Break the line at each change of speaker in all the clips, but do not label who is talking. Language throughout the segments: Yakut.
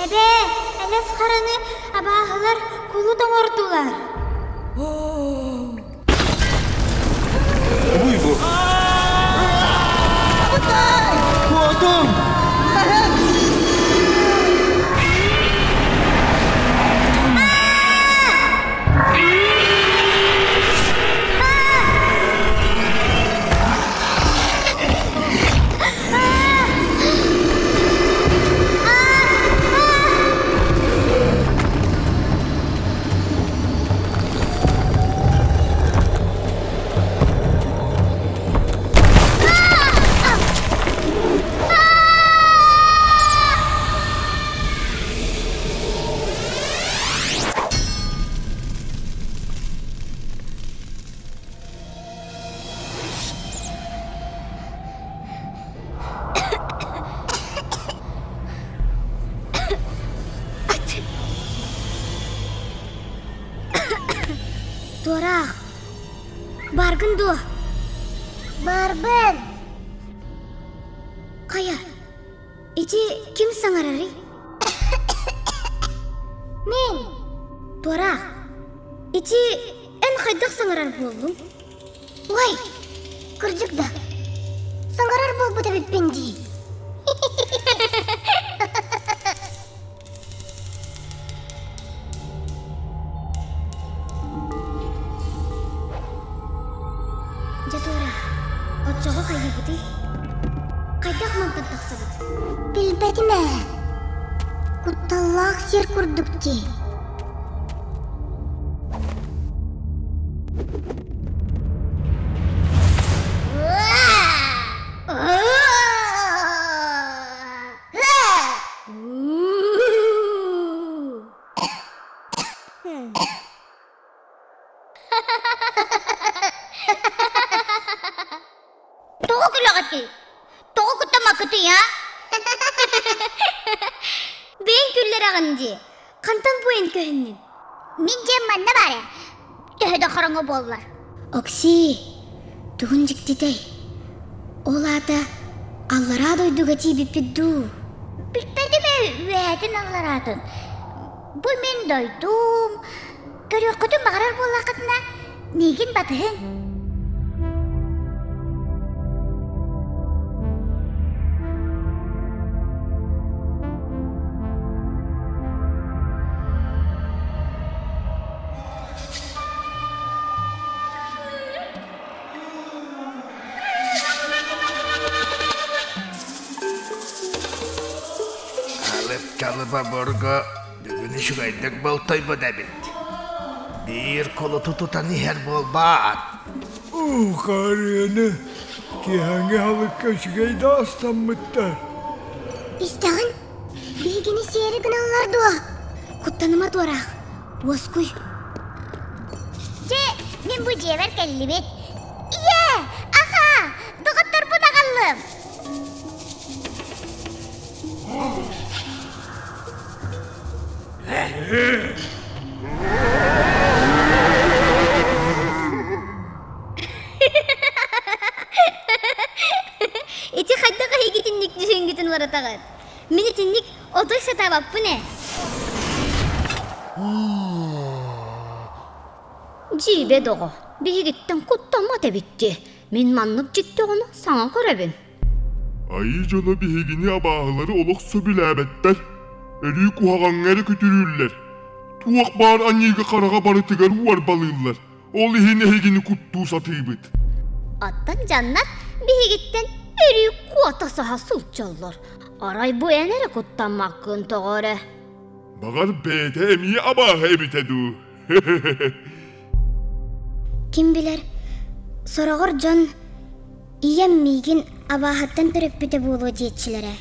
Эбээ, элэс хараны абааһылар кулут оҥордулар.
Буй бу. Куотуҥ! Саһын!
Туораах, бааргын дуо? Баарбын. Хайа, ити ким саҥарарый? Мин. Туораах, ити эн хайдах саҥарар буоллуҥ? Ой, кырдьык да, саҥарар буолбут эбиппин дии. Дьэ туора, оччоҕо хайыыбытый? Хайдах мантан тахсабыт? Билбэтим ээ. Кутталлаах сир курдук дии. Тоҕо күлэҕитий? Тоҕо куттамаккытый, а? Бэйэҥ күллэрэҕин дии. Хантан бу эн көһүннүҥ? Мин дьиэм манна баар ээ. Төһө да хараҥа буоллар. Окси, тугун дьиктитэй? Ол аата аллараа дойдуга тиийбиппит дуу? Билбэтим ээ үөһээтин аллараатын. Бу мин дойдум. Көрүөххүтүн баҕарар буоллаххытына, миигин батыһыҥ.
Алып-чалып обургу бүгүн үчүгэйдик болтойбут эбит. Биир кулуту тутан иһэр буолбаат.
Уу хаарыаны, киэһээҥҥи аһылыкка үчүгэй да астаммыттар.
Истэҕин, биһигини сиэри гыналлар дуо? Куттаныма туораах, уоскуй. Дьэ, мин бу дьиэбэр кэллибит. Ийээ, аҕаа, доҕотторбун аҕаллым. Ити хайдах эһигитинник дьүһүҥҥүтүн уларытаҕыт? Мин итинник отой сатаабаппын ээ. Дьиибэ доҕо, биһигиттэн куттаммат эбит дии. Мин маннык дьикти оҕону саҥа көрөбүн.
Айыы дьоно биһигини абааһылары олох сөбүлээбэттэр. Өрүү куһаҕаҥҥа эрэ күтүрүүллэр. Туох баар аньыыга хараҕа барытыгар уорбалыыллар. Ол иһин эһигини куттуу сатыыбыт.
Оттон дьоннор биһигиттэн өрүү куота саһа сылдьаллар. Арай бу эн эрэ куттаммаккын тоҕо эрэ?
Баҕар бэйэтэ эмиэ абааһы эбитэ дуу.
Ким билэр, сороҕор дьон ийэм миигин абааһыттан төрөппүтэ буолуо диэччилэрэ.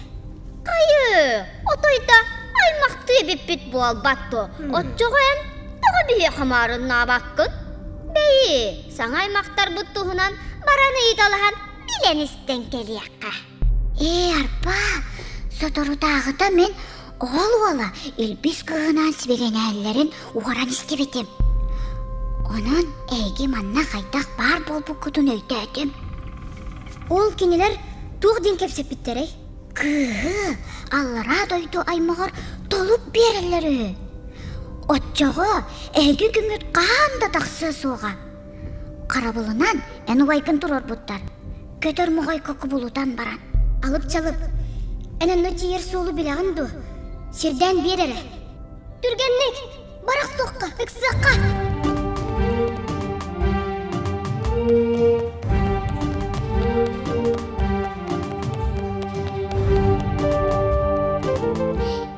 Хайы, отой да аймахтыы эбиппит буолбат дуо? Оччоҕо эн тоҕо биһиэхэ маарыннаабаккын? Бэйи, саҥа аймахтарбыт туһунан баран ыйыталаһан билэн истэн кэлиэххэ. Ээ, арба, соторутааҕыта мин Ол уола Илбис кыыһынаан сибигинэһэллэрин уоран истибитим. Онон эһиги манна хайдах баар буолбуккутун өйдөөтүм. Ол кинилэр туох диэн кэпсэппиттэрэй? Кыыһы аллараа дойду аймаҕар толук биэрэллэр үһү. Оччоҕо эһиги күҥҥүт хаһан да тахсыа суоҕа. Харабылынан эн убайгын туруорбуттар. Көтөр моҕойго кубулутан баран. Алып-чалып, эн онно тиийэр суолу билэҕин дуо? Сирдээн биэр эрэ. Түргэнник! Барах суохха, ыксыахха!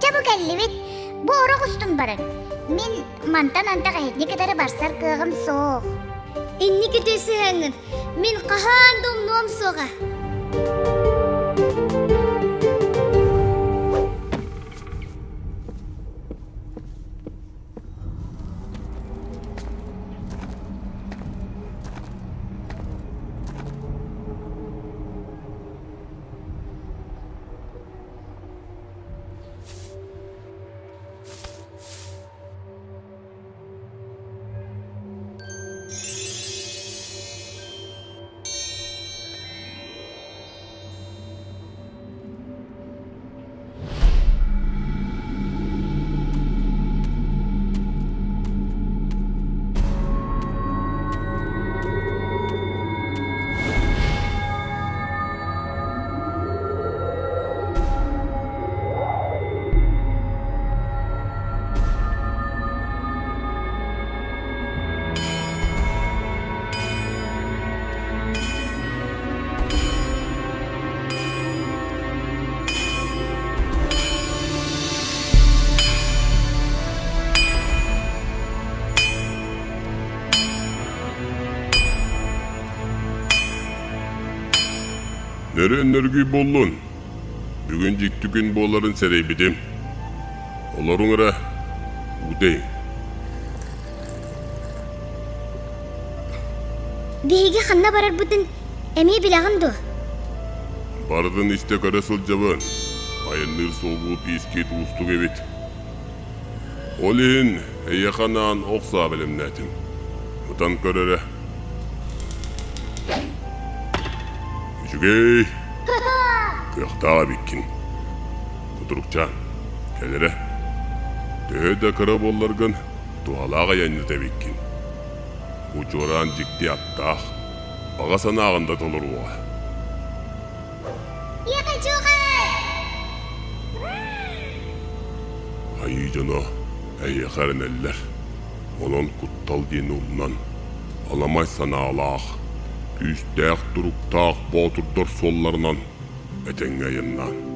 Чэ бу кэллибит. Бу орох устун барыҥ. Мин мантан антах эһигини кытары барсар кыаҕым суох. Инники сыһыаҥҥын мин хаһан да умнуом суоҕа.
Нөрүөн нөргүй буоллун. Бүгүн дьикти күн буоларын сэрэйбитим. Олоруҥ эрэ, уутэй.
Биһиги ханна барарбытын эмиэ билэҕин дуо?
Барытын истэ-көрө сылдьабын. Айанныыр суолгут иискит уустук эбит. Ол иһин эйиэхэ анаан ох саа бэлэмнээтим. Ытан көр эрэ. Үчүгэй! Кыахтаах эбиккин. Кутурукчаан, кэл эрэ. Төһө да кыра буолларгын, туһалаах айанньыт эбиккин. Бу чуораан дьикти аттаах, баҕа санааҕын да толоруоҕа. Айыы дьоно эйиэхэ эрэнэллэр, онон куттал диэни умнан, аламай санаалаах, күүстээх туруктаах боотурдар суолларынан этэҥҥэ айаннаан.